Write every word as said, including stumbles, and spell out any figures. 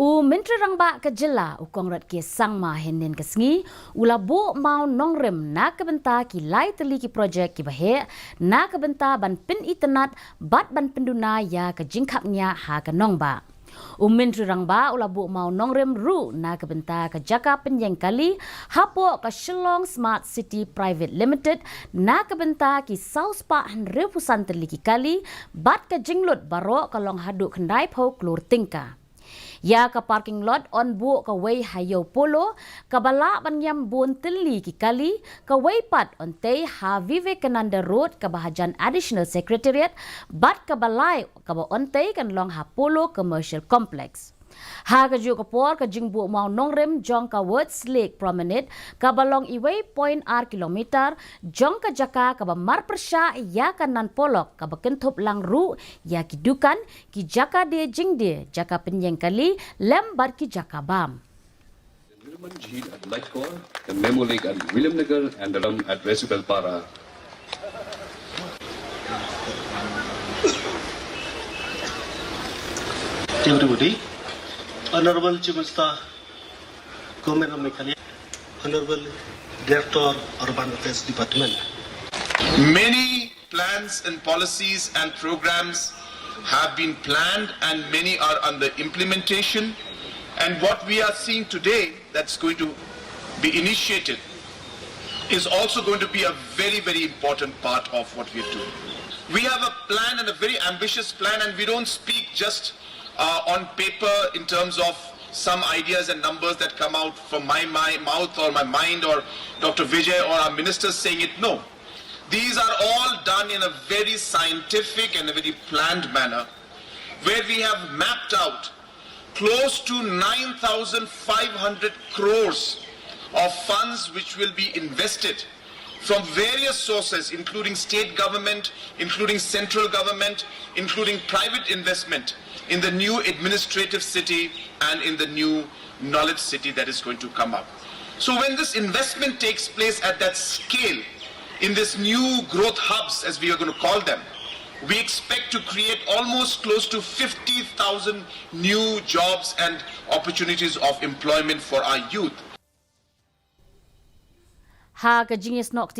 U Myntri Rangbah ka jylla u Conrad K Sangma hynnin ka sngi u la buh mawnongrim na ka bynta ki lai tylli ki projek kiba heh na ka bynta ban pynitynnad bad ban pynduna ïa ka jingkhapngiah ha ka nongbah. U Myntri Rangbah u la buh mawnongrim ruh na ka bynta ka jaka pynïeng kali hapoh ka Shillong Smart City Private Limited na ka bynta ki saw spah hynriewphew san tylli ki kali bad ka jinglut baroh ka long haduh khyndai phew klur tyngka. Ïa ka parking lot yn buh kawei ha Ïew Polo kaba lah ban ïam bun tylli ki kali, kawei pat yn tei ha Vivekananda Road kaba hajan Additional Secretariat bad kaba lai kaba yn tei kan long ha Polo Commercial Complex. Ha kajuh ka por ka jingbuh mawnongrim jong ka West Lake Promenade kaba long iwei point ar kilometer jong ka jaka kaba marpyrshah ïa ka Nan Polok kaba kynthup lang ruh ïa ki dukan, ki jaka die jingdie, jaka pynïeng kali lem bad ki jaka bam. Nirman Jheel at Laitkor, the Memo Lake at Williamnagar and the Ram at Raisidalpara. Everybody, Honorable Chief Minister, Government of Meghalaya, Honorable Director, Urban Affairs Department. Many plans and policies and programs have been planned and many are under implementation. And what we are seeing today that's going to be initiated is also going to be a very, very important part of what we are doing. We have a plan and a very ambitious plan, and we don't speak just uh, on paper in terms of some ideas and numbers that come out from my, my mouth or my mind or Doctor Vijay or our ministers saying it. No. These are all done in a very scientific and a very planned manner where we have mapped out close to nine thousand five hundred crores of funds which will be invested from various sources, including state government, including central government, including private investment in the new administrative city and in the new knowledge city that is going to come up. So when this investment takes place at that scale, in this new growth hubs as we are going to call them, we expect to create almost close to fifty thousand new jobs and opportunities of employment for our youth. Ha ka jingïasnoh